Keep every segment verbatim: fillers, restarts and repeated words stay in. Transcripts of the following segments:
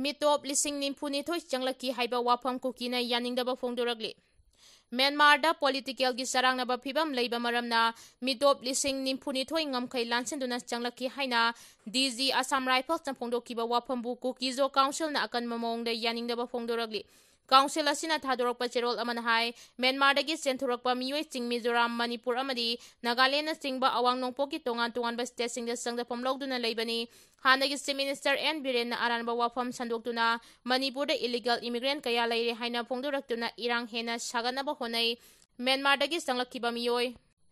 ꯃꯤꯇꯣꯞ ꯂꯤꯁꯤꯡ ꯅꯤꯐꯨ ꯅꯤꯊꯣꯏ ꯆꯪꯂꯛꯈꯤ ꯍꯥꯏꯕ ꯋꯥꯐꯝ ꯀꯨꯀꯤꯅ ꯌꯥꯅꯤꯡꯗꯕ ꯐꯣꯡꯗꯣꯔꯛꯂꯤ꯫ ꯃ꯭ꯌꯥꯟꯃꯥꯔꯗ ꯄꯣꯂꯤꯇꯤꯀꯦꯜꯒꯤ ꯆꯔꯥꯡꯅꯕ ꯐꯤꯕꯝ ꯂꯩꯕ ꯃꯔꯝꯅ ꯃꯤꯇꯣꯞ ꯂꯤꯁꯤꯡ ꯅꯤꯐꯨ ꯅꯤꯊꯣꯏ ꯉꯝꯈꯩ ꯂꯥꯟꯁꯤꯟꯗꯨꯅ ꯆꯪꯂꯛꯈꯤ ꯍꯥꯏꯅ ꯗꯤ ꯖꯤ ꯑꯁꯥꯝ ꯔꯥꯏꯐꯜꯁꯅ ꯐꯣꯡꯗꯣꯛꯈꯤꯕ ꯋꯥꯐꯝꯕꯨ ꯀꯨꯀꯤꯖꯣ ꯀꯥꯎꯟꯁꯤꯜꯅ ꯑꯀꯟꯕ ꯃꯑꯣꯡꯗ ꯌꯥꯅꯤꯡꯗꯕ ꯐꯣꯡꯗꯣꯔꯛꯂꯤ꯫ ꯀꯥꯎꯟꯁꯤꯜ ꯑꯁꯤꯅ ꯊꯥꯗꯣꯔꯛꯄ ꯆꯦꯔꯣꯜ ꯑꯃꯅ ꯍꯥꯏ, ꯃ꯭ꯌꯥꯟꯃꯥꯔꯗꯒꯤ ꯆꯦꯟꯊꯣꯔꯛꯄ ꯃꯤꯑꯣꯏꯁꯤꯡ ꯃꯤꯖꯣꯔꯥꯝ, ꯃꯅꯤꯄꯨꯔ ꯑꯃꯗꯤ ꯅꯥꯒꯥꯂꯦꯟꯗꯅꯆꯤꯡꯕ ꯑꯋꯥꯡ ꯅꯣꯡꯄꯣꯛꯀꯤ ꯇꯣꯉꯥꯟ ꯇꯣꯉꯥꯟꯕ ꯁ꯭ꯇꯦꯠꯁꯤꯡꯗ ꯆꯪꯖꯐꯝ ꯂꯧꯗꯨꯅ ꯂꯩꯕꯅꯤ꯫ ꯍꯥꯟꯅꯒꯤ ꯆꯤꯐ ꯃꯤꯅꯤꯁꯇꯔ ꯑꯦꯟ ꯕꯤꯔꯦꯟꯅ ꯑꯔꯥꯟꯕ ꯋꯥꯐꯝ ꯁꯟꯗꯣꯛꯇꯨꯅ ꯃꯅꯤꯄꯨꯔꯗ ꯏꯂꯤꯒꯦꯜ ꯏꯃꯤꯒ꯭ꯔꯦꯟ ꯀꯌꯥ ꯂꯩꯔꯦ ꯍꯥꯏꯅ ꯐꯣꯡꯗꯣꯔꯛꯇꯨꯅ ꯏꯔꯥꯡ ꯍꯦꯟꯅ ꯁꯥꯒꯠꯅꯕ ꯍꯣꯠꯅꯩ꯫ ꯃ꯭ꯌꯥꯟꯃꯥꯔꯗꯒꯤ ꯆꯪꯂꯛꯈꯤꯕ ꯃꯤꯑꯣꯏ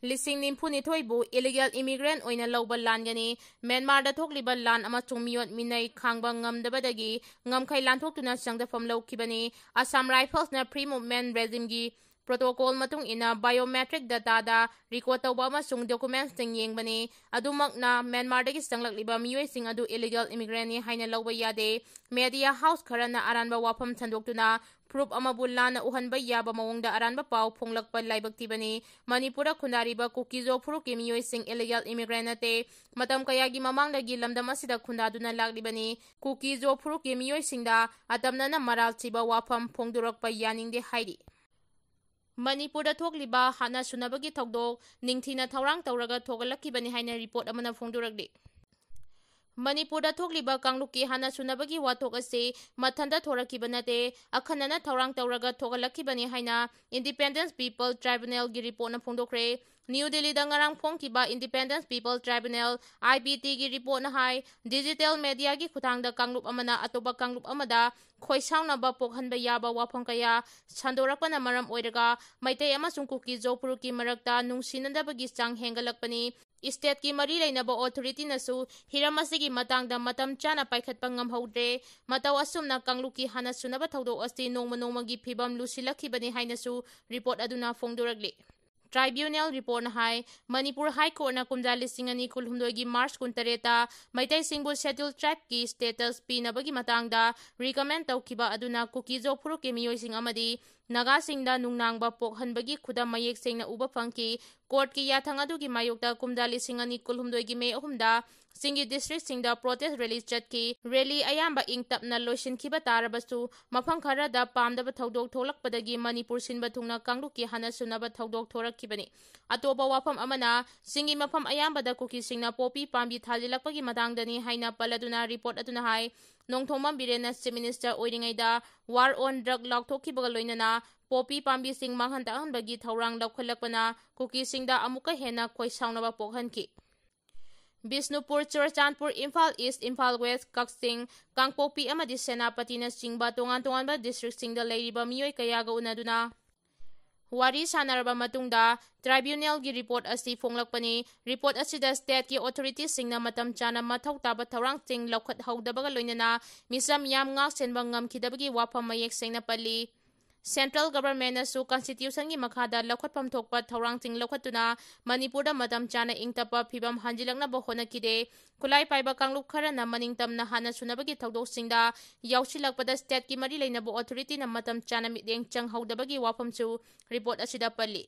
ꯂꯤꯁꯤꯡ ꯅꯤꯐꯨ ꯅꯤꯊꯣꯏꯕꯨ ꯏꯂꯤꯒꯦꯜ ꯏꯃꯤꯒ꯭ꯔꯦꯟ ꯑꯣꯏꯅ ꯂꯧꯕ ꯂꯥꯟꯒꯅꯤ꯫ ꯃ꯭ꯌꯥꯟꯃꯥꯔꯗ ꯊꯣꯛꯂꯤꯕ ꯂꯥꯟ ꯑꯃꯁꯨꯡ ꯃꯤꯑꯣꯠ ꯃꯤꯅꯩ ꯈꯥꯡꯕ ꯉꯝꯗꯕꯗꯒꯤ ꯉꯝꯈꯩ ꯂꯥꯟꯊꯣꯛꯇꯨꯅ ꯆꯪꯖꯐꯝ ꯂꯧꯈꯤꯕꯅꯤ꯫ ꯑꯁꯥꯝ ꯔꯥꯏꯐꯜꯁꯅ ꯐ꯭ꯔꯤ ꯃꯨꯚꯃꯦꯟ ꯔꯦꯖꯤꯝꯒꯤ ꯄ꯭ꯔꯣꯇꯣꯀꯣꯜ ꯃꯇꯨꯡ ꯏꯟꯅ ꯕꯥꯏꯑꯣꯃꯦꯇ꯭ꯔꯤꯛ ꯗꯇꯥꯗ ꯔꯦꯀꯣꯔꯗ ꯇꯧꯕ ꯑꯃꯁꯨꯡ ꯗꯣꯀꯨꯃꯦꯟꯠꯁꯤꯡ ꯌꯦꯡꯕꯅꯤ꯫ ꯑꯗꯨꯃꯛꯅ ꯃ꯭ꯌꯥꯟꯃꯥꯔꯗꯒꯤ ꯆꯪꯂꯛꯂꯤꯕ ꯃꯤꯑꯣꯏꯁꯤꯡ ꯑꯗꯨ ꯏꯂꯤꯒꯦꯜ ꯏꯃꯤꯒ꯭ꯔꯦꯟꯅꯤ ꯍꯥꯏꯅ ꯂꯧꯕ ꯌꯥꯗꯦ꯫ ꯃꯦꯗꯤꯌꯥ ꯍꯥꯎꯁ ꯈꯔꯅ ꯑꯔꯥꯟꯕ ꯋꯥꯐꯝ ꯁꯟꯗꯣꯛꯇꯨꯅ ꯄ꯭ꯔꯨꯐ ꯑꯃꯕꯨ ꯂꯥꯟꯅ ꯎꯍꯟꯕ ꯌꯥꯕ ꯃꯑꯣꯡꯗ ꯑꯔꯥꯟꯕ ꯄꯥꯎ ꯐꯣꯡꯂꯛꯄ ꯂꯥꯏꯕꯛ ꯊꯤꯕꯅꯤ꯫ ꯃꯅꯤꯄꯨꯔꯗ ꯈꯨꯟꯗꯥꯔꯤꯕ ꯀꯨꯀꯤꯖꯣ ꯐꯨꯔꯨꯞꯀꯤ ꯃꯤꯑꯣꯏꯁꯤꯡ ꯏꯂꯤꯒꯦꯜ ꯏꯃꯤꯒ꯭ꯔꯦꯟ ꯅꯠꯇꯦ꯫ ꯃꯇꯝ ꯀꯌꯥꯒꯤ ꯃꯃꯥꯡꯗꯒꯤ ꯂꯝꯗꯝ ꯑꯁꯤꯗ ꯈꯨꯟꯗꯥꯗꯨꯅ ꯂꯥꯛꯂꯤꯕꯅꯤ꯫ ꯀꯨꯀꯤꯖꯣ ꯐꯨꯔꯨꯞꯀꯤ ꯃꯤꯑꯣꯏꯁꯤꯡꯗ ꯑꯇꯝꯅꯅ ꯃꯔꯥꯜ ꯊꯤꯕ ꯋꯥꯐꯝ ꯐꯣꯡꯗꯣꯔꯛꯄ ꯌꯥꯅꯤꯡꯗꯦ ꯍꯥꯏꯔꯤ꯫ ꯃꯅꯤꯄꯨꯔꯗ ꯊꯣꯛꯂꯤꯕ ꯍꯥꯠꯅ ꯁꯨꯅꯕꯒꯤ ꯊꯧꯗꯣꯛ ꯅꯤꯡꯊꯤꯅ ꯊꯧꯔꯥꯡ ꯇꯧꯔꯒ ꯊꯣꯛꯍꯜꯂꯛꯈꯤꯕꯅꯤ ꯍꯥꯏꯅ ꯔꯤꯄꯣꯔꯠ ꯑꯃꯅ ꯐꯣꯡꯗꯣꯔꯛꯂꯤ꯫ ꯃꯅꯤꯄꯨꯔꯗ ꯊꯣꯛꯂꯤꯕ ꯀꯥꯡꯂꯨꯞꯀꯤ ꯍꯥꯠꯅ ꯁꯨꯅꯕꯒꯤ ꯋꯥꯊꯣꯛ ꯑꯁꯤ ꯃꯊꯟꯇ ꯊꯣꯔꯛꯈꯤꯕ ꯅꯠꯇꯦ, ꯑꯈꯟꯅꯅ ꯊꯧꯔꯥꯡ ꯇꯧꯔꯒ ꯊꯣꯛꯍꯜꯂꯛꯈꯤꯕꯅꯤ ꯍꯥꯏꯅ ꯏꯟꯗꯤꯄꯦꯟꯗꯦꯟꯁ ꯄꯤꯄꯜ ꯇ꯭ꯔꯥꯏꯕꯨꯅꯦꯜꯒꯤ ꯔꯤꯄꯣꯔꯠꯅ ꯐꯣꯡꯗꯣꯛꯈ꯭ꯔꯦ꯫ ꯅ꯭ꯌꯨ ꯗꯤꯜꯂꯤꯗ ꯉꯔꯥꯡ ꯐꯣꯡꯈꯤꯕ ꯏꯟꯗꯤꯄꯦꯟꯗꯦꯟꯁ ꯄꯤꯄꯜ ꯇ꯭ꯔꯥꯏꯕꯨꯅꯦꯜ, ꯑꯥꯏ ꯄꯤ ꯇꯤꯒꯤ ꯔꯤꯄꯣꯔꯠꯅ ꯍꯥꯏ, ꯗꯤꯖꯤꯇꯦꯜ ꯃꯦꯗꯤꯌꯥꯒꯤ ꯈꯨꯠꯊꯥꯡꯗ ꯀꯥꯡꯂꯨꯞ ꯑꯃꯅ ꯑꯇꯣꯞꯄ ꯀꯥꯡꯂꯨꯞ ꯑꯃꯗ ꯈꯣꯏꯁꯥꯎꯅꯕ ꯄꯣꯛꯍꯟꯕ ꯌꯥꯕ ꯋꯥꯐꯝ ꯀꯌꯥ ꯁꯟꯗꯣꯔꯛꯄꯅ ꯃꯔꯝ ꯑꯣꯏꯔꯒ ꯃꯩꯇꯩ ꯑꯃꯁꯨꯡ ꯀꯨꯀꯤ ꯖꯣ ꯐꯨꯔꯨꯞꯀꯤ ꯃꯔꯛꯇ ꯅꯨꯡꯁꯤꯅꯗꯕꯒꯤ ꯆꯥꯡ ꯍꯦꯟꯒꯠꯂꯛꯄꯅꯤ꯫ ꯏꯁꯇꯦꯠꯀꯤ ꯃꯔꯤ ꯂꯩꯅꯕ ꯑꯣꯊꯣꯔꯤꯇꯤꯅꯁꯨ ꯍꯤꯔꯝ ꯑꯁꯤꯒꯤ ꯃꯇꯥꯡꯗ ꯃꯇꯝ ꯆꯥꯅ ꯄꯥꯏꯈꯠꯄ ꯉꯝꯍꯧꯗ꯭ꯔꯦ꯫ ꯃꯇꯧ ꯑꯁꯨꯝꯅ ꯀꯥꯡꯂꯨꯞꯀꯤ ꯍꯥꯟꯅ ꯁꯨꯅꯕ ꯊꯧꯗꯣꯛ ꯑꯁꯤ ꯅꯣꯡꯃ ꯅꯣꯡꯃꯒꯤ ꯐꯤꯕꯝ ꯂꯨꯁꯤꯜꯂꯛꯈꯤꯕꯅꯤ ꯍꯥꯏꯅꯁꯨ ꯔꯤꯄꯣꯔꯠ ꯑꯗꯨꯅ ꯐꯣꯡꯗꯣꯔꯛꯂꯤ꯫ ꯇ꯭ꯔꯥꯏꯕ꯭ꯌꯨꯅꯦꯜ ꯔꯤꯄꯣꯔꯠꯅ ꯍꯥꯏ, ꯃꯅꯤꯄꯨꯔ ꯍꯥꯏ ꯀꯣꯔꯠꯅ ꯀꯨꯝꯖꯥ ꯂꯤꯁꯤꯡ ꯑꯅꯤ ꯀꯨꯟꯍꯨꯝꯗꯣꯏꯒꯤ ꯃꯥꯔꯆ ꯀꯨꯟꯇꯔꯦꯠꯇ ꯃꯩꯇꯩꯁꯤꯡꯕꯨ ꯁꯦꯗ꯭ꯌꯨꯜ ꯇ꯭ꯔꯥꯏꯕꯀꯤ ꯁ꯭ꯇꯦꯇꯁ ꯄꯤꯅꯕꯒꯤ ꯃꯇꯥꯡꯗ ꯔꯤꯀꯃꯦꯟ ꯇꯧꯈꯤꯕ ꯑꯗꯨꯅ ꯀꯨꯀꯤ ꯖꯣ ꯐꯨꯔꯨꯞꯀꯤ ꯃꯤꯑꯣꯏꯁꯤꯡ ꯑꯃꯗꯤ ꯅꯥꯒꯥꯁꯤꯡꯗ ꯅꯨꯡꯅꯥꯡꯕ ꯄꯣꯛꯍꯟꯕꯒꯤ ꯈꯨꯗꯝ ꯃꯌꯦꯛ ꯁꯦꯡꯅ ꯎꯕ ꯐꯪꯈꯤ꯫ ꯀꯣꯔꯠꯀꯤ ꯌꯥꯊꯪ ꯑꯗꯨꯒꯤ ꯃꯥꯌꯣꯛꯇ ꯀꯨꯝꯖꯥ ꯂꯤꯁꯤꯡ ꯑꯅꯤ ꯀꯨꯟꯍꯨꯝꯗꯣꯏꯒꯤ ꯃꯦ ꯑꯍꯨꯝꯗ ꯆꯤꯡꯒꯤ districtꯁꯤꯡꯗ protest rally ꯆꯠꯈꯤ꯫ Rally ꯑꯌꯥꯝꯕ ꯏꯪ ꯇꯞꯅ ꯂꯣꯏꯁꯤꯟꯈꯤꯕ ꯇꯥꯔꯕꯁꯨ, ꯃꯐꯝ ꯈꯔꯗ ꯄꯥꯝꯗꯕ ꯊꯧꯗꯣꯛ ꯊꯣꯛꯂꯛꯄꯗꯒꯤ ꯃꯅꯤꯄꯨꯔ ꯁꯤꯟꯕ ꯊꯨꯡꯅ ꯀꯥꯡꯂꯨꯞꯀꯤ ꯍꯥꯟꯅ ꯁꯨꯅꯕ ꯊꯧꯗꯣꯛ ꯊꯣꯔꯛꯈꯤꯕꯅꯤ꯫ ꯑꯇꯣꯞꯄ ꯋꯥꯐꯝ ꯑꯃꯅ, ꯆꯤꯡꯒꯤ ꯃꯐꯝ ꯑꯌꯥꯝꯕꯗ ꯀꯨꯀꯤꯁꯤꯡꯅ poppy ꯄꯥꯝꯕꯤ ꯊꯥꯖꯤꯜꯂꯛꯄꯒꯤ ꯃꯇꯥꯡꯗꯅꯤ ꯍꯥꯏꯅ ꯄꯜꯂꯗꯨꯅ report ꯑꯗꯨꯅ ꯍꯥꯏ, ꯅꯣꯡꯊꯣꯝꯕꯝ ꯕꯤꯔꯦꯟꯅ Chief Minister ꯑꯣꯏꯔꯤꯉꯩꯗ war on drug ꯂꯥꯎꯊꯣꯛꯈꯤꯕꯒ ꯂꯣꯏꯅꯅ poppy ꯄꯥꯝꯕꯤꯁꯤꯡ ꯃꯥꯡꯍꯟ ꯇꯥꯛꯍꯟꯕꯒꯤ ꯊꯧꯔꯥꯡ ꯂꯧꯈꯠꯂꯛꯄꯅ ꯀꯨꯀꯤꯁꯤꯡꯗ ꯑꯃꯨꯛꯀ ꯍꯦꯟꯅ ꯈꯣꯏ ꯁꯥꯎꯅꯕ ꯄꯣꯛꯍꯟꯈꯤ꯫ ꯕꯤꯁꯅꯨꯄꯨꯔ, ꯆꯨꯔꯆꯥꯟꯄꯨꯔ, ꯏꯝꯐꯥꯜ East, ꯏꯝꯐꯥꯜ West, ꯀꯛꯆꯤꯡ, ꯀꯥꯡꯄꯣꯛꯄꯤ ꯑꯃꯗꯤ ꯁꯦꯅꯥꯄꯇꯤꯅꯆꯤꯡꯕ ꯇꯣꯉꯥꯟ ꯇꯣꯉꯥꯟꯕ districtꯁꯤꯡꯗ ꯂꯩꯔꯤꯕ ꯃꯤꯑꯣꯏ ꯀꯌꯥꯒ ꯎꯅꯗꯨꯅ ꯋꯥꯔꯤ ꯁꯥꯟꯅꯔꯕ ꯃꯇꯨꯡꯗ tribunalꯒꯤ report ꯑꯁꯤ ꯐꯣꯡꯂꯛꯄꯅꯤ꯫ Report ꯑꯁꯤꯗ stateꯀꯤ authoritiesꯁꯤꯡꯅ ꯃꯇꯝ ꯆꯥꯅ ꯃꯊꯧ ꯇꯥꯕ ꯊꯧꯔꯥꯡꯁꯤꯡ ꯂꯧꯈꯠꯍꯧꯗꯕꯒ ꯂꯣꯏꯅꯅ ꯃꯤꯆꯝ ꯌꯥꯝ ꯉꯥꯛ ꯁꯦꯟꯕ ꯉꯝꯈꯤꯗꯕꯒꯤ ꯋꯥꯐꯝ ꯃꯌꯦꯛ ꯁꯦꯡꯅ ꯄꯜꯂꯤ꯫ Central governmentꯅꯁꯨ constitutionꯒꯤ ꯃꯈꯥꯗ ꯂꯧꯈꯠꯐꯝ ꯊꯣꯛꯄ ꯊꯧꯔꯥꯡꯁꯤꯡ ꯂꯧꯈꯠꯇꯨꯅ ꯃꯅꯤꯄꯨꯔꯗ ꯃꯇꯝ ꯆꯥꯅ ꯏꯪ ꯇꯞꯄ ꯐꯤꯕꯝ ꯍꯟꯖꯤꯜꯂꯛꯅꯕ ꯍꯣꯠꯅꯈꯤꯗꯦ꯫ ꯈꯨꯠꯂꯥꯏ ꯄꯥꯏꯕ ꯀꯥꯡꯂꯨꯞ ꯈꯔꯅ ꯃꯅꯤꯡꯇꯝꯅ ꯍꯥꯟꯅ ꯁꯨꯅꯕꯒꯤ ꯊꯧꯗꯣꯛꯁꯤꯡꯗ ꯌꯥꯎꯁꯤꯜꯂꯛꯄꯗ stateꯀꯤ ꯃꯔꯤ ꯂꯩꯅꯕ authorityꯅ ꯃꯇꯝ ꯆꯥꯅ ꯃꯤꯠꯌꯦꯡ ꯆꯪꯍꯧꯗꯕꯒꯤ ꯋꯥꯐꯝꯁꯨ report ꯑꯁꯤꯗ ꯄꯜꯂꯤ꯫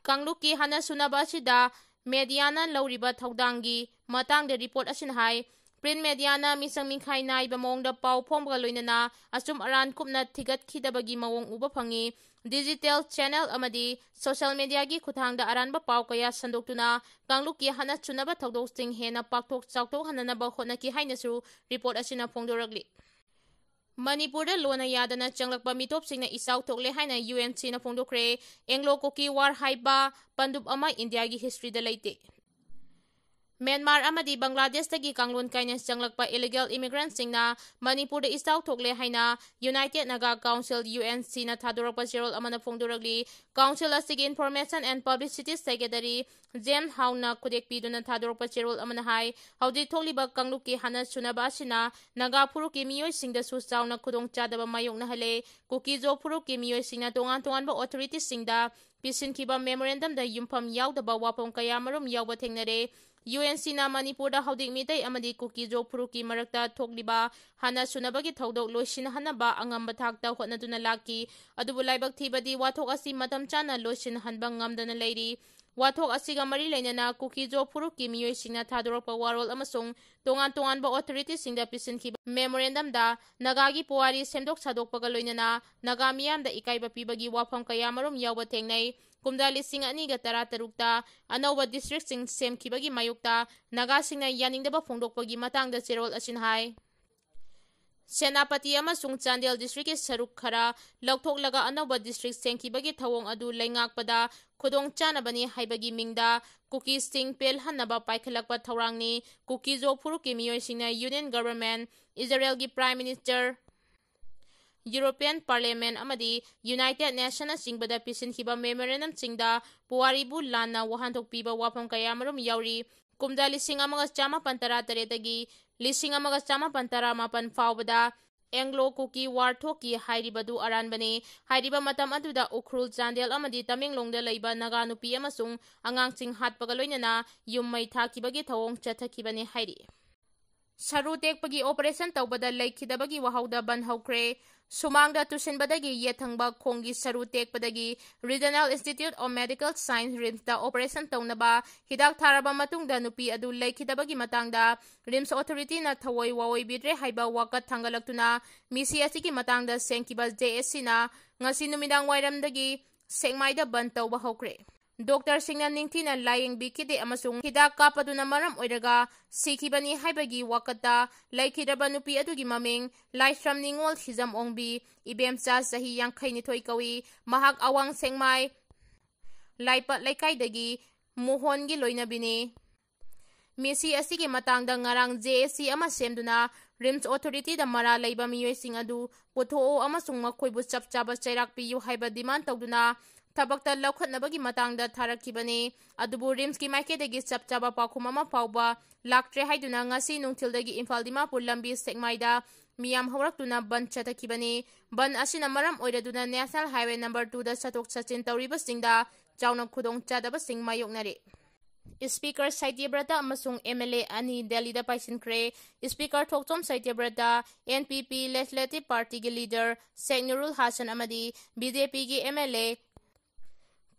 ꯀꯥꯡꯂꯨꯞꯀꯤ ꯍꯥꯟꯅ ꯁꯨꯅꯕ ꯑꯁꯤꯗ mediaꯅ ꯂꯧꯔꯤꯕ ꯊꯧꯗꯥꯡꯒꯤ ꯃꯇꯥꯡꯗ report ꯑꯁꯤꯅ ꯍꯥꯏ, print mediaꯅ ꯃꯤꯁꯪ ꯃꯤꯈꯥꯏ ꯅꯥꯏꯕ ꯃꯑꯣꯡꯗ ꯄꯥꯎ ꯐꯣꯡꯕꯒ ꯂꯣꯏꯅꯅ ꯑꯆꯨꯝ ꯑꯔꯥꯟ ꯀꯨꯞꯅ ꯊꯤꯒꯠꯈꯤꯗꯕꯒꯤ ꯃꯑꯣꯡ ꯎꯕ ꯐꯪꯏ꯫ Digital channel ꯑꯃꯗꯤ social mediaꯒꯤ ꯈꯨꯠꯊꯥꯡꯗ ꯑꯔꯥꯟꯕ ꯄꯥꯎ ꯀꯌꯥ ꯁꯟꯗꯣꯛꯇꯨꯅ ꯀꯥꯡꯂꯨꯞꯀꯤ ꯍꯥꯟꯅ ꯁꯨꯅꯕ ꯊꯧꯗꯣꯛꯁꯤꯡ ꯍꯦꯟꯅ ꯄꯥꯛꯊꯣꯛ ꯆꯥꯎꯊꯣꯛꯍꯟꯅꯅꯕ ꯍꯣꯠꯅꯈꯤ ꯍꯥꯏꯅꯁꯨ report ꯑꯁꯤꯅ ꯐꯣꯡꯗꯣꯔꯛꯂꯤ꯫ ꯃꯅꯤꯄꯨꯔꯗ ꯂꯣꯟꯅ ꯌꯥꯗꯅ ꯆꯪꯂꯛꯄ ꯃꯤꯇꯣꯞꯁꯤꯡꯅ ꯏꯆꯥꯎ ꯊꯣꯛꯂꯦ ꯍꯥꯏꯅ UNCꯅ ꯐꯣꯡꯗꯣꯛꯈ꯭ꯔꯦ꯫ Anglo Kuki War ꯍꯥꯏꯕ ꯄꯟꯗꯨꯞ ꯑꯃ ꯏꯟꯗꯤꯌꯥꯒꯤ historyꯗ ꯂꯩꯇꯦ꯫ ꯃ꯭ꯌꯥꯟꯃꯥꯔ ꯑꯃꯗꯤ ꯕꯪꯒ꯭ꯂꯥꯗꯦꯁꯇꯒꯤ ꯀꯥꯡꯂꯣꯟ ꯀꯥꯏꯅ ꯆꯪꯂꯛꯄ illegal immigrantꯁꯤꯡꯅ ꯃꯅꯤꯄꯨꯔꯗ ꯏꯆꯥꯎ ꯊꯣꯛꯂꯦ ꯍꯥꯏꯅ United Naga Council, UNCꯅ ꯊꯥꯗꯣꯔꯛꯄ ꯆꯦꯔꯣꯜ ꯑꯃꯅ ꯐꯣꯡꯗꯣꯔꯛꯂꯤ꯫ Council ꯑꯁꯤꯒꯤ Information and Publicity Secretary ꯖꯦꯟ ꯍꯥꯎꯅ ꯈꯨꯗꯦꯛ ꯄꯤꯗꯨꯅ ꯊꯥꯗꯣꯔꯛꯄ ꯆꯦꯔꯣꯜ ꯑꯃꯅ ꯍꯥꯏ, ꯍꯧꯖꯤꯛ ꯊꯣꯛꯂꯤꯕ ꯀꯥꯡꯂꯨꯞꯀꯤ ꯍꯥꯟꯅ ꯁꯨꯅꯕ ꯑꯁꯤꯅ ꯅꯥꯒꯥ ꯐꯨꯔꯨꯞꯀꯤ ꯃꯤꯑꯣꯏꯁꯤꯡꯗꯁꯨ ꯆꯥꯎꯅ ꯈꯨꯗꯣꯡꯆꯥꯗꯕ ꯃꯥꯌꯣꯛꯅꯍꯜꯂꯦ꯫ ꯀꯨꯀꯤ-ꯖꯣ ꯐꯨꯔꯨꯞꯀꯤ ꯃꯤꯑꯣꯏꯁꯤꯡꯅ ꯇꯣꯉꯥꯟ ꯇꯣꯉꯥꯟꯕ authoritiesꯁꯤꯡꯗ ꯄꯤꯁꯤꯟꯈꯤꯕ memorandumꯗ ꯌꯨꯝꯐꯝ ꯌꯥꯎꯗꯕ ꯋꯥꯐꯝ ꯀꯌꯥꯃꯔꯨꯝ ꯌꯥꯎꯕ ꯊꯦꯡꯅꯔꯦ꯫ UNCꯅ ꯃꯅꯤꯄꯨꯔꯗ ꯍꯧꯖꯤꯛ ꯃꯤꯇꯩ ꯑꯃꯗꯤ ꯀꯨꯀꯤ-ꯖꯣ ꯐꯨꯔꯨꯞꯀꯤ ꯃꯔꯛꯇ ꯊꯣꯛꯂꯤꯕ ꯍꯥꯟꯅ ꯁꯨꯅꯕꯒꯤ ꯊꯧꯗꯣꯛ ꯂꯣꯏꯁꯤꯟꯍꯟꯅꯕ ꯑꯉꯝꯕ ꯊꯥꯛꯇ ꯍꯣꯠꯅꯗꯨꯅ ꯂꯥꯛꯈꯤ꯫ ꯑꯗꯨꯕꯨ ꯂꯥꯏꯕꯛ ꯊꯤꯕꯗꯤ ꯋꯥꯊꯣꯛ ꯑꯁꯤ ꯃꯇꯝ ꯆꯥꯅ ꯂꯣꯏꯁꯤꯟꯍꯟꯕ ꯉꯝꯗꯅ ꯂꯩꯔꯤ꯫ ꯋꯥꯊꯣꯛ ꯑꯁꯤꯒ ꯃꯔꯤ ꯂꯩꯅꯅ ꯀꯨꯀꯤ-ꯖꯣ ꯐꯨꯔꯨꯞꯀꯤ ꯃꯤꯑꯣꯏꯁꯤꯡꯅ ꯊꯥꯗꯣꯔꯛꯄ ꯋꯥꯔꯣꯜ ꯑꯃꯁꯨꯡ ꯇꯣꯉꯥꯟ ꯇꯣꯉꯥꯟꯕ authority ꯁꯤꯡꯗ ꯄꯤꯁꯤꯟꯈꯤꯕ memorandum ꯗ ꯅꯥꯒꯥꯒꯤ ꯄꯨꯋꯥꯔꯤ ꯁꯦꯝꯗꯣꯛ ꯁꯥꯗꯣꯛꯄꯒ ꯂꯣꯏꯅꯅ ꯅꯥꯒꯥ ꯃꯤꯌꯥꯝꯗ ꯏꯀꯥꯏꯕ ꯄꯤꯕꯒꯤ ꯋꯥꯐꯝ ꯀꯌꯥꯃꯔꯨꯝ ꯌꯥꯎꯕ ꯊꯦꯡꯅꯩ꯫ ꯀꯨꯝꯖꯥ ꯂꯤꯁꯤꯡ ꯑꯅꯤꯒ ꯇꯔꯥ ꯇꯔꯨꯛꯇ ꯑꯅꯧꯕ district ꯁꯤꯡ ꯁꯦꯝꯈꯤꯕꯒꯤ ꯃꯥꯌꯣꯛꯇ ꯅꯥꯒꯥꯁꯤꯡꯅ ꯌꯥꯅꯤꯡꯗꯕ ꯐꯣꯡꯗꯣꯛꯄꯒꯤ ꯃꯇꯥꯡꯗ ꯆꯦꯔꯣꯜ ꯑꯁꯤꯅ ꯍꯥꯏ꯫ ꯁꯦꯅꯥꯄꯇꯤ ꯑꯃꯁꯨꯡ ꯆꯥꯟꯗꯦꯜ district ꯀꯤ ꯁꯔꯨꯛ ꯈꯔ ꯂꯧꯊꯣꯛꯂꯒ ꯑꯅꯧꯕ district ꯁꯦꯝꯈꯤꯕꯒꯤ ꯊꯧꯑꯣꯡ ꯑꯗꯨ ꯂꯩꯉꯥꯛꯄꯗ ꯈꯨꯗꯣꯡꯆꯥꯅꯕꯅꯤ ꯍꯥꯏꯕꯒꯤ ꯃꯤꯡꯗ ꯀꯨꯀꯤꯁꯤꯡ ꯄꯦꯜꯍꯟꯅꯕ ꯄꯥꯏꯈꯠꯂꯛꯄ ꯊꯧꯔꯥꯡꯅꯤ꯫ ꯀꯨꯀꯤ-ꯖꯣ ꯐꯨꯔꯨꯞꯀꯤ ꯃꯤꯑꯣꯏꯁꯤꯡꯅ Union Government, ꯏꯖꯔꯦꯜꯒꯤ Prime Minister, European Parliament ꯑꯃꯗꯤ United Nation ꯅꯆꯤꯡꯕꯗ ꯄꯤꯁꯤꯟꯈꯤꯕ memorandum ꯁꯤꯡꯗ ꯄꯨꯋꯥꯔꯤꯕꯨ ꯂꯥꯟꯅ ꯋꯥꯍꯟꯊꯣꯛ ꯄꯤꯕ ꯋꯥꯐꯝ ꯀꯌꯥꯃꯔꯨꯝ ꯌꯥꯎꯔꯤ꯫ ꯀꯨꯝꯖꯥ ꯂꯤꯁꯤꯡ ꯑꯃꯒ ꯆꯥꯃꯥꯄꯟ ꯇꯔꯥ ꯇꯔꯦꯠꯇꯒꯤ ꯂꯤꯁꯤꯡ ꯑꯃꯒ ꯆꯥꯃꯥꯄꯟ ꯇꯔꯥꯃꯥꯄꯟ ꯐꯥꯎꯕꯗ Anglo Kuki War ꯊꯣꯛꯈꯤ ꯍꯥꯏꯔꯤꯕꯗꯨ ꯑꯔꯥꯟꯕꯅꯤ꯫ ꯍꯥꯏꯔꯤꯕ ꯃꯇꯝ ꯑꯗꯨꯗ ꯎꯈ꯭ꯔꯨꯜ, ꯆꯥꯟꯗꯦꯜ ꯑꯃꯗꯤ ꯇꯃꯦꯡꯂꯣꯡꯗ ꯂꯩꯕ ꯅꯥꯒꯥ ꯅꯨꯄꯤ ꯑꯃꯁꯨꯡ ꯑꯉꯥꯡꯁꯤꯡ ꯍꯥꯠꯄꯒ ꯂꯣꯏꯅꯅ ꯌꯨꯝ ꯃꯩ ꯊꯥꯈꯤꯕꯒꯤ ꯊꯧꯑꯣꯡ ꯆꯠꯊꯈꯤꯕꯅꯤ ꯍꯥꯏꯔꯤ꯫ ꯁꯔꯨ ꯇꯦꯛꯄꯒꯤ operation ꯇꯧꯕꯗ ꯂꯩꯈꯤꯗꯕꯒꯤ ꯋꯥꯍꯧꯗ ꯕꯟ ꯍꯧꯈ꯭ꯔꯦ꯫ ꯁꯨꯃꯥꯡꯗ ꯇꯨꯁꯤꯟꯕꯗꯒꯤ ꯌꯦꯠ ꯊꯪꯕ ꯈꯣꯡꯒꯤ ꯁꯔꯨ ꯇꯦꯛꯄꯗꯒꯤ Regional Institute of Medical Science, RIMS ꯇ operation ꯇꯧꯅꯕ ꯍꯤꯗꯥꯛ ꯊꯥꯔꯕ ꯃꯇꯨꯡꯗ ꯅꯨꯄꯤ ꯑꯗꯨ ꯂꯩꯈꯤꯗꯕꯒꯤ ꯃꯇꯥꯡꯗ RIMS authority ꯅ ꯊꯑꯣꯏ ꯋꯥꯑꯣꯏꯕꯤꯗ꯭ꯔꯦ ꯍꯥꯏꯕ ꯋꯥꯀꯠ ꯊꯥꯡꯒꯠꯂꯛꯇꯨꯅ ꯃꯤꯁꯤ ꯑꯁꯤꯒꯤ ꯃꯇꯥꯡꯗ ꯁꯦꯝꯈꯤꯕ JAC ꯅ ꯉꯁꯤ ꯅꯨꯃꯤꯗꯥꯡ ꯋꯥꯏꯔꯝꯗꯒꯤ ꯁꯦꯛꯃꯥꯏꯗ ꯕꯟ ꯇꯧꯕ ꯍꯧꯈ꯭ꯔꯦ꯫ ꯗꯣꯛꯇꯔꯁꯤꯡꯅ ꯅꯤꯡꯊꯤꯅ ꯂꯥꯌꯦꯡꯕꯤꯈꯤꯗꯦ ꯑꯃꯁꯨꯡ ꯍꯤꯗꯥꯛ ꯀꯥꯞꯄꯗꯨꯅ ꯃꯔꯝ ꯑꯣꯏꯔꯒ ꯁꯤꯈꯤꯕꯅꯤ ꯍꯥꯏꯕꯒꯤ ꯋꯥꯀꯠꯇ ꯂꯩꯈꯤꯗ꯭ꯔꯕ ꯅꯨꯄꯤ ꯑꯗꯨꯒꯤ ꯃꯃꯤꯡ ꯂꯥꯏꯁ꯭ꯔꯝ ꯅꯤꯉꯣꯜ ꯍꯤꯖꯝ ꯑꯣꯡꯕꯤ, ꯏꯕꯦꯝꯆꯥ ꯆꯍꯤ ꯌꯥꯡꯈꯩ ꯅꯤꯊꯣꯏ ꯀꯧꯏ꯫ ꯃꯍꯥꯛ ꯑꯋꯥꯡ ꯁꯦꯛꯃꯥꯏ ꯂꯥꯏꯄꯠ ꯂꯩꯀꯥꯏꯗꯒꯤ ꯃꯣꯍꯣꯟꯒꯤ ꯂꯣꯏꯅꯕꯤꯅꯤ꯫ ꯃꯤꯁꯤ ꯑꯁꯤꯒꯤ ꯃꯇꯥꯡꯗ ꯉꯔꯥꯡ JAC ꯑꯃ ꯁꯦꯝꯗꯨꯅ RIMS authority ꯗ ꯃꯔꯥꯜ ꯂꯩꯕ ꯃꯤꯑꯣꯏꯁꯤꯡ ꯑꯗꯨ ꯄꯨꯊꯣꯛꯎ ꯑꯃꯁꯨꯡ ꯃꯈꯣꯏꯕꯨ ꯆꯞ ꯆꯥꯕ ꯆꯩꯔꯥꯛ ꯄꯤꯌꯨ ꯍꯥꯏꯕ demand ꯇꯧꯗꯨꯅ ꯊꯕꯛꯇ ꯂꯧꯈꯠꯅꯕꯒꯤ ꯃꯇꯥꯡꯗ ꯊꯥꯔꯛꯈꯤꯕꯅꯤ꯫ ꯑꯗꯨꯕꯨ RIMS ꯀꯤ ꯃꯥꯏꯀꯩꯗꯒꯤ ꯆꯞ ꯆꯥꯕ ꯄꯥꯎꯈꯨꯝ ꯑꯃ ꯐꯥꯎꯕ ꯂꯥꯛꯇ꯭ꯔꯦ ꯍꯥꯏꯗꯨꯅ ꯉꯁꯤ ꯅꯨꯡꯊꯤꯜꯗꯒꯤ ꯏꯝꯐꯥꯜ ꯗꯤꯃꯥꯄꯨꯔ ꯂꯝꯕꯤ ꯁꯦꯛꯃꯥꯏꯗ ꯃꯤꯌꯥꯝ ꯍꯧꯔꯛꯇꯨꯅ ꯕꯟ ꯆꯠꯊꯈꯤꯕꯅꯤ꯫ ꯕꯟ ꯑꯁꯤꯅ ꯃꯔꯝ ꯑꯣꯏꯔꯗꯨꯅ National Highway number two ꯗ ꯆꯠꯊꯣꯛ ꯆꯠꯁꯤꯟ ꯇꯧꯔꯤꯕꯁꯤꯡꯗ ꯆꯥꯎꯅ ꯈꯨꯗꯣꯡꯆꯥꯗꯕꯁꯤꯡ ꯃꯥꯌꯣꯛꯅꯔꯤ꯫ Speaker ꯁꯇ꯭ꯌꯕ꯭ꯔꯇ ꯑꯃꯁꯨꯡ MLA ꯑꯅꯤ ꯗꯦꯜꯂꯤꯗ ꯄꯥꯏꯁꯤꯟꯈ꯭ꯔꯦ꯫ Speaker ꯊꯣꯛꯆꯣꯝ ꯁꯇ꯭ꯌꯕ꯭ꯔꯇ, NPP Legislative Party ꯒꯤ leader ꯁꯦꯈ ꯅꯨꯔꯨꯜ ꯍꯥꯁꯟ ꯑꯃꯗꯤ BJP ꯒꯤ MLA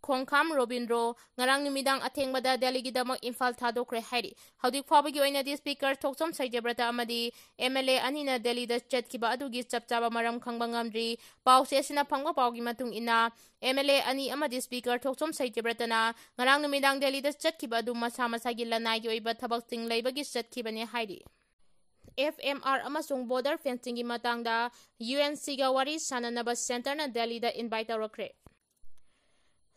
ꯈꯣꯡꯈꯥꯝ ꯔꯣꯕꯤꯟꯗ꯭ꯔꯣ ꯉꯔꯥꯡ ꯅꯨꯃꯤꯗꯥꯡ ꯑꯊꯦꯡꯕꯗ ꯗꯦꯜꯂꯤꯒꯤꯗꯃꯛ ꯏꯝꯐꯥꯜ ꯊꯥꯗꯣꯛꯈ꯭ꯔꯦ ꯍꯥꯏꯔꯤ꯫ ꯍꯧꯖꯤꯛ ꯐꯥꯎꯕꯒꯤ ꯑꯣꯏꯅꯗꯤ ꯁ꯭ꯄꯤꯀꯔ ꯊꯣꯛꯆꯣꯝ ꯁꯩꯇ꯭ꯌꯕ꯭ꯔꯇ ꯑꯃꯗꯤ ꯑꯦꯝ ꯑꯦꯜ ꯑꯦ ꯑꯅꯤꯅ ꯗꯦꯜꯂꯤꯗ ꯆꯠꯈꯤꯕ ꯑꯗꯨꯒꯤ ꯆꯞ ꯆꯥꯕ ꯃꯔꯝ ꯈꯪꯕ ꯉꯝꯗ꯭ꯔꯤ꯫ ꯄꯥꯎꯆꯦ ꯑꯁꯤꯅ ꯐꯪꯕ ꯄꯥꯎꯒꯤ ꯃꯇꯨꯡ ꯏꯟꯅ, ꯑꯦꯝ ꯑꯦꯜ ꯑꯦ ꯑꯅꯤ ꯑꯃꯗꯤ ꯁ꯭ꯄꯤꯀꯔ ꯊꯣꯛꯆꯣꯝ ꯁꯩꯇ꯭ꯌꯕ꯭ꯔꯇꯅ ꯉꯔꯥꯡ ꯅꯨꯃꯤꯗꯥꯡ ꯗꯦꯜꯂꯤꯗ ꯆꯠꯈꯤꯕ ꯑꯗꯨ ꯃꯁꯥ ꯃꯁꯥꯒꯤ ꯂꯅꯥꯏꯒꯤ ꯑꯣꯏꯕ ꯊꯕꯛꯁꯤꯡ ꯂꯩꯕꯒꯤ ꯆꯠꯈꯤꯕꯅꯦ ꯍꯥꯏꯔꯤ꯫ ꯑꯦꯐ ꯑꯦꯝ ꯑꯥꯔ ꯑꯃꯁꯨꯡ ꯕꯣꯔꯗꯔ ꯐꯦꯟꯁꯤꯡꯒꯤ ꯃꯇꯥꯡꯗ ꯌꯨ ꯑꯦꯟ ꯁꯤꯒ ꯋꯥꯔꯤ ꯁꯥꯅꯅꯕ ꯁꯦꯟꯇꯔꯅ ꯗꯦꯜꯂꯤꯗ ꯏꯟꯚꯥꯏꯠ ꯇꯧꯔꯛꯈ꯭ꯔꯦ꯫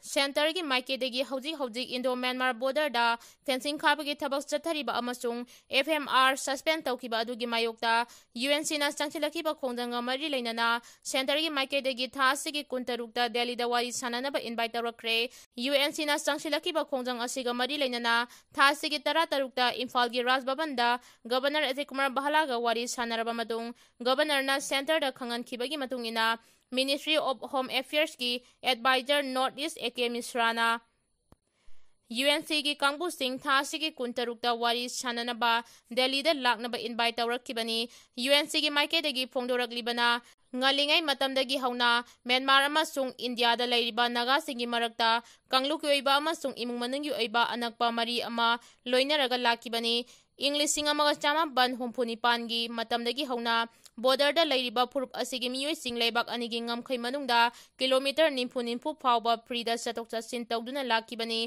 ꯁꯦꯟꯇꯔꯒꯤ ꯃꯥꯏꯀꯩꯗꯒꯤ ꯍꯧꯖꯤꯛ ꯍꯧꯖꯤꯛ ꯏꯟꯗꯣ ꯃ꯭ꯌꯥꯟꯃꯥꯔ ꯕꯣꯔꯗꯔꯗ ꯐꯦꯟꯁꯤꯡ ꯈꯥꯕꯒꯤ ꯊꯕꯛ ꯆꯠꯊꯔꯤꯕ ꯑꯃꯁꯨꯡ ꯑꯦꯐ ꯑꯦꯝ ꯑꯥꯔ ꯁꯁꯄꯦꯟ ꯇꯧꯈꯤꯕ ꯑꯗꯨꯒꯤ ꯃꯥꯌꯣꯛꯇ ꯌꯨ ꯑꯦꯟ ꯁꯤꯅ ꯆꯪꯁꯤꯜꯂꯛꯈꯤꯕ ꯈꯣꯡꯖꯪꯒ ꯃꯔꯤ ꯂꯩꯅꯅ ꯁꯦꯟꯇꯔꯒꯤ ꯃꯥꯏꯀꯩꯗꯒꯤ ꯊꯥ ꯑꯁꯤꯒꯤ ꯀꯨꯟꯇꯔꯨꯛꯇ ꯗꯦꯜꯂꯤꯗ ꯋꯥꯔꯤ ꯁꯥꯅꯅꯕ ꯏꯟꯚꯥꯏꯠ ꯇꯧꯔꯛꯈ꯭ꯔꯦ꯫ ꯌꯨ ꯑꯦꯟ ꯁꯤꯅ ꯆꯪꯁꯤꯜꯂꯛꯈꯤꯕ ꯈꯣꯡꯖꯪ ꯑꯁꯤꯒ ꯃꯔꯤ ꯂꯩꯅꯅ ꯊꯥ ꯑꯁꯤꯒꯤ ꯇꯔꯥꯇꯔꯨꯛꯇ ꯏꯝꯐꯥꯜꯒꯤ ꯔꯥꯖ ꯚꯕꯟꯗ ꯒꯕꯔꯅꯔ ꯑꯖꯤꯠ ꯀꯨꯃꯥꯔ ꯚꯜꯂꯥꯒ ꯋꯥꯔꯤ ꯁꯥꯅꯔꯕ ꯃꯇꯨꯡ ꯒꯕꯔꯅꯔꯅ ꯁꯦꯟꯇꯔꯗ ꯈꯪꯍꯟꯈꯤꯕꯒꯤ ꯃꯇꯨꯡ ꯏꯟꯅ ꯃꯤꯅꯤꯁꯇ꯭ꯔꯤ ꯑꯣꯐ ꯍꯣꯝ ꯑꯦꯐꯤꯌꯔꯁꯀꯤ advisor north east A K ꯃꯤꯁ꯭ꯔꯥꯅ ꯌꯨ ꯑꯦꯟ ꯁꯤꯒꯤ ꯀꯥꯡꯕꯨꯁꯤꯡ ꯊꯥ ꯑꯁꯤꯒꯤ ꯀꯨꯟꯇꯔꯨꯛꯇ ꯋꯥꯔꯤ ꯁꯥꯅꯅꯕ ꯗꯦꯜꯂꯤꯗ ꯂꯥꯛꯅꯕ ꯏꯟꯚꯥꯏꯠ ꯇꯧꯔꯛꯈꯤꯕꯅꯤ꯫ ꯌꯨ ꯑꯦꯟ ꯁꯤꯒꯤ ꯃꯥꯏꯀꯩꯗꯒꯤ ꯐꯣꯡꯗꯣꯔꯛꯂꯤꯕꯅ ꯉꯜꯂꯤꯉꯩ ꯃꯇꯝꯗꯒꯤ ꯍꯧꯅ ꯃ꯭ꯌꯥꯟꯃꯥꯔ ꯑꯃꯁꯨꯡ ꯏꯟꯗꯤꯌꯥꯗ ꯂꯩꯔꯤꯕ ꯅꯥꯒꯥꯁꯤꯡꯒꯤ ꯃꯔꯛꯇ ꯀꯥꯡꯂꯨꯞꯀꯤ ꯑꯣꯏꯕ ꯑꯃꯁꯨꯡ ꯏꯃꯨꯡ ꯃꯅꯨꯡꯒꯤ ꯑꯣꯏꯕ ꯑꯅꯛꯄ ꯃꯔꯤ ꯑꯃ ꯂꯣꯏꯅꯔꯒ ꯂꯥꯛꯈꯤꯕꯅꯤ꯫ ꯏꯪ ꯂꯤꯁꯤꯡ ꯑꯃꯒ ꯆꯥꯃꯥꯄꯟ ꯍꯨꯝꯐꯨ ꯅꯤꯄꯥꯟꯒꯤ ꯃꯇꯝꯗꯒꯤ ꯍꯧꯅ ꯕꯣꯔꯗꯔꯗ ꯂꯩꯔꯤꯕ ꯐꯨꯔꯨꯞ ꯑꯁꯤꯒꯤ ꯃꯤꯑꯣꯏꯁꯤꯡ ꯂꯩꯕꯥꯛ ꯑꯅꯤꯒꯤ ꯉꯝꯈꯩ ꯃꯅꯨꯡꯗ ꯀꯤꯂꯣꯃꯤꯇꯔ ꯅꯤꯐꯨ ꯅꯤꯐꯨ ꯐꯥꯎꯕ ꯐ꯭ꯔꯤꯗ ꯆꯠꯊꯣꯛ ꯆꯠꯁꯤꯟ ꯇꯧꯗꯨꯅ ꯂꯥꯛꯈꯤꯕꯅꯤ꯫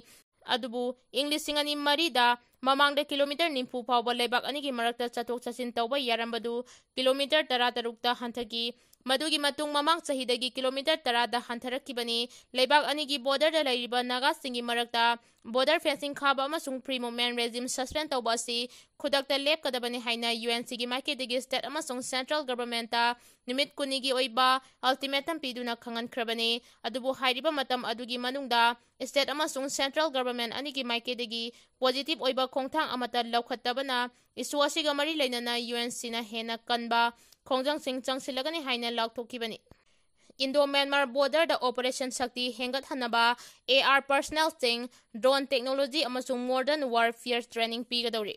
ꯑꯗꯨꯕꯨ ꯏꯪ ꯂꯤꯁꯤꯡ ꯑꯅꯤ ꯃꯔꯤꯗ ꯃꯃꯥꯡꯗ ꯀꯤꯂꯣꯃꯤꯇꯔ ꯅꯤꯐꯨ ꯐꯥꯎꯕ ꯂꯩꯕꯥꯛ ꯑꯅꯤꯒꯤ ꯃꯔꯛꯇ ꯆꯠꯊꯣꯛ ꯆꯠꯁꯤꯟ ꯇꯧꯕ ꯌꯥꯔꯝꯕꯗꯨ ꯀꯤꯂꯣꯃꯤꯇꯔ ꯇꯔꯥꯇꯔꯨꯛꯇ ꯍꯟꯊꯈꯤ꯫ ꯃꯗꯨꯒꯤ ꯃꯇꯨꯡ ꯃꯃꯥꯡ ꯆꯍꯤꯗꯒꯤ ꯀꯤꯂꯣꯃꯤꯇꯔ ꯇꯔꯥꯗ ꯍꯟꯊꯔꯛꯈꯤꯕꯅꯤ꯫ ꯂꯩꯕꯥꯛ ꯑꯅꯤꯒꯤ ꯕꯣꯔꯗꯔꯗ ꯂꯩꯔꯤꯕ ꯅꯥꯒꯥꯁꯤꯡꯒꯤ ꯃꯔꯛꯇ ꯕꯣꯔꯗꯔ ꯐꯦꯟꯁꯤꯡ ꯈꯥꯕ ꯑꯃꯁꯨꯡ ꯐ꯭ꯔꯤ ꯃꯨꯚꯃꯦꯟ ꯔꯦꯖꯤꯝ ꯁꯁꯄꯦꯟ ꯇꯧꯕ ꯑꯁꯤ ꯈꯨꯗꯛꯇ ꯂꯦꯞꯀꯗꯕꯅꯤ ꯍꯥꯏꯅ ꯌꯨ ꯑꯦꯟ ꯁꯤꯒꯤ ꯃꯥꯏꯀꯩꯗꯒꯤ ꯁ꯭ꯇꯦꯠ ꯑꯃꯁꯨꯡ ꯁꯦꯟꯇ꯭ꯔꯦꯜ ꯒꯚꯔꯟꯃꯦꯟꯠꯇ ꯅꯨꯃꯤꯠ ꯀꯨꯟꯅꯤꯒꯤ ꯑꯣꯏꯕ ꯑꯜꯇꯤꯃꯦꯇꯝ ꯄꯤꯗꯨꯅ ꯈꯪꯍꯟꯈ꯭ꯔꯕꯅꯤ꯫ ꯑꯗꯨꯕꯨ ꯍꯥꯏꯔꯤꯕ ꯃꯇꯝ ꯑꯗꯨꯒꯤ ꯃꯅꯨꯡꯗ ꯁ꯭ꯇꯦꯠ ꯑꯃꯁꯨꯡ ꯁꯦꯟꯇ꯭ꯔꯦꯜ ꯒꯚꯔꯟꯃꯦꯟꯠ ꯑꯅꯤꯒꯤ ꯃꯥꯏꯀꯩꯗꯒꯤ ꯄꯣꯖꯤꯇꯤꯚ ꯑꯣꯏꯕ ꯈꯣꯡꯊꯥꯡ ꯑꯃꯠꯇ ꯂꯧꯈꯠꯇꯕꯅ ꯏꯁꯨ ꯑꯁꯤꯒ ꯃꯔꯤ ꯂꯩꯅꯅ ꯌꯨ ꯑꯦꯟ ꯁꯤꯅ ꯍꯦꯟꯅ ꯀꯟꯕ ꯈꯣꯡꯖꯪꯁꯤꯡ ꯆꯪꯁꯤꯜꯂꯒꯅꯤ ꯍꯥꯏꯅ ꯂꯥꯎꯊꯣꯛꯈꯤꯕꯅꯤ꯫ ꯏꯟꯗꯣ ꯃ꯭ꯌꯥꯟꯃꯥꯔ ꯕꯣꯔꯗꯔꯗ ꯑꯣꯄꯔꯦꯁꯟ ꯁꯛꯇꯤ ꯍꯦꯟꯒꯠꯍꯟꯅꯕ ꯑꯦ ꯑꯥꯔ ꯄꯔꯁꯅꯦꯜꯁꯤꯡ, ꯗ꯭ꯔꯣꯟ ꯇꯦꯛꯅꯣꯂꯣꯖꯤ ꯑꯃꯁꯨꯡ ꯃꯣꯗꯔꯟ ꯋꯥꯔꯐꯤꯌꯔ ꯇ꯭ꯔꯦꯅꯤꯡ ꯄꯤꯒꯗꯧꯔꯤ꯫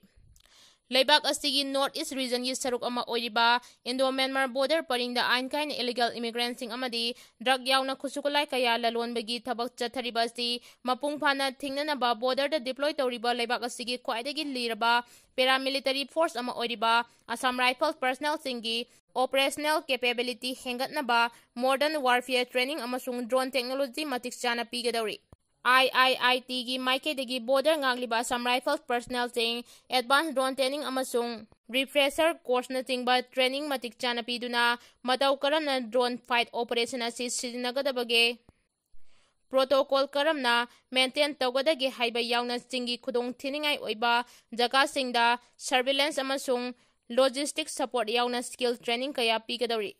ꯂꯩꯕꯥꯛ ꯑꯁꯤꯒꯤ North East Regionꯒꯤ ꯁꯔꯨꯛ ꯑꯃ ꯑꯣꯏꯔꯤꯕ Indo-Myanmar border ꯄꯔꯤꯡꯗ ꯑꯥꯏꯟ ꯀꯥꯏꯅ illegal immigrantꯁꯤꯡ ꯑꯃꯗꯤ drug ꯌꯥꯎꯅ ꯈꯨꯠꯁꯨ ꯈꯨꯠꯂꯥꯏ ꯀꯌꯥ ꯂꯂꯣꯟꯕꯒꯤ ꯊꯕꯛ ꯆꯠꯊꯔꯤꯕ ꯑꯁꯤ ꯃꯄꯨꯡ ꯐꯥꯅ ꯊꯤꯡꯅꯅꯕ borderꯗ deploy ꯇꯧꯔꯤꯕ ꯂꯩꯕꯥꯛ ꯑꯁꯤꯒꯤ ꯈ꯭ꯋꯥꯏꯗꯒꯤ ꯂꯤꯔꯕ paramilitary force ꯑꯃ ꯑꯣꯏꯔꯤꯕ Assam Rifles personnelꯁꯤꯡꯒꯤ operational capability ꯍꯦꯟꯒꯠꯅꯕ modern warfare training ꯑꯃꯁꯨꯡ drone technology ꯃꯇꯤꯛ ꯆꯥꯅ ꯄꯤꯒꯗꯧꯔꯤ꯫ IIITꯒꯤ ꯃꯥꯏꯀꯩꯗꯒꯤ border ꯉꯥꯛꯂꯤꯕ Assam Rifles personnelꯁꯤꯡ advanced drone training ꯑꯃꯁꯨꯡ refresher courseꯅꯆꯤꯡꯕ training ꯃꯇꯤꯛ ꯆꯥꯅ ꯄꯤꯗꯨꯅ ꯃꯇꯧ ꯀꯔꯝꯅ drone fight operation ꯑꯁꯤ ꯁꯤꯖꯤꯟꯅꯒꯗꯕꯒꯦ, protocol ꯀꯔꯝꯅ maintain ꯇꯧꯒꯗꯒꯦ ꯍꯥꯏꯕ ꯌꯥꯎꯅ ꯆꯤꯡꯒꯤ ꯈꯨꯗꯣꯡ ꯊꯤꯅꯤꯡꯉꯥꯏ ꯑꯣꯏꯕ ꯖꯒꯥꯁꯤꯡꯗ surveillance ꯑꯃꯁꯨꯡ logistic support ꯌꯥꯎꯅ skill training ꯀꯌꯥ ꯄꯤꯒꯗꯧꯔꯤ꯫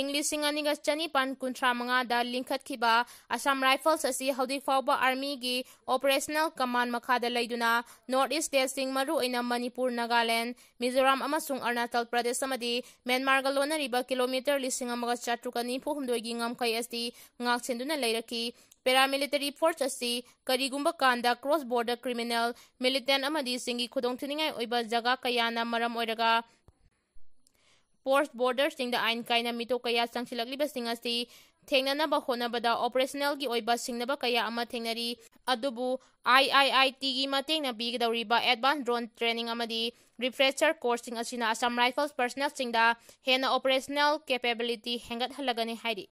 ꯏꯪ ꯂꯤꯁꯤꯡ ꯑꯅꯤꯒ ꯆꯅꯤꯄꯥꯟ ꯀꯨꯟꯊ꯭ꯔꯥ ꯃꯉꯥꯗ ꯂꯤꯡꯈꯠꯈꯤꯕ Assam Rifles ꯑꯁꯤ ꯍꯧꯖꯤꯛ ꯐꯥꯎꯕ armyꯒꯤ operational command ꯃꯈꯥꯗ ꯂꯩꯗꯨꯅ North East stateꯁꯤꯡ, ꯃꯔꯨꯑꯣꯏꯅ ꯃꯅꯤꯄꯨꯔ, ꯅꯥꯒꯥꯂꯦꯟ, ꯃꯤꯖꯣꯔꯥꯝ ꯑꯃꯁꯨꯡ ꯑꯔꯨꯅꯥꯆꯜ ꯄ꯭ꯔꯗꯦꯁ ꯑꯃꯗꯤ ꯃ꯭ꯌꯥꯟꯃꯥꯔꯒ ꯂꯣꯟꯅꯔꯤꯕ kilometre ꯂꯤꯁꯤꯡ ꯑꯃꯒ ꯆꯥꯇ꯭ꯔꯨꯛꯀ ꯅꯤꯐꯨ ꯍꯨꯝꯗꯣꯏꯒꯤ ꯉꯝꯈꯩ ꯑꯁꯤ ꯉꯥꯛꯁꯦꯟꯗꯨꯅ ꯂꯩꯔꯛꯈꯤ꯫ Paramilitary force ꯑꯁꯤ ꯀꯔꯤꯒꯨꯝꯕ ꯀꯥꯟꯗ cross border criminal, militant ꯑꯃꯗꯤ ꯆꯤꯡꯒꯤ ꯈꯨꯗꯣꯡꯊꯤꯅꯤꯡꯉꯥꯏ ꯑꯣꯏꯕ ꯖꯒꯥ ꯀꯌꯥꯅ ꯃꯔꯝ ꯑꯣꯏꯔꯒ post borderꯁꯤꯡꯗ ꯑꯥꯏꯟ ꯀꯥꯏꯅ ꯃꯤꯇꯣꯞ ꯀꯌꯥ ꯆꯪꯁꯤꯜꯂꯛꯂꯤꯕꯁꯤꯡ ꯑꯁꯤ ꯊꯦꯡꯅꯅꯕ ꯍꯣꯠꯅꯕꯗ operationalꯒꯤ ꯑꯣꯏꯕ ꯁꯤꯡꯅꯕ ꯀꯌꯥ ꯑꯃ ꯊꯦꯡꯅꯔꯤ꯫ ꯑꯗꯨꯕꯨ IIITꯒꯤ ꯃꯇꯦꯡꯅ ꯄꯤꯒꯗꯧꯔꯤꯕ advanced drone training ꯑꯃꯗꯤ refresher courseꯁꯤꯡ ꯑꯁꯤꯅ Assam Rifles personnelꯁꯤꯡꯗ ꯍꯦꯟꯅ operational capability ꯍꯦꯟꯒꯠꯍꯜꯂꯒꯅꯤ ꯍꯥꯏꯔꯤ꯫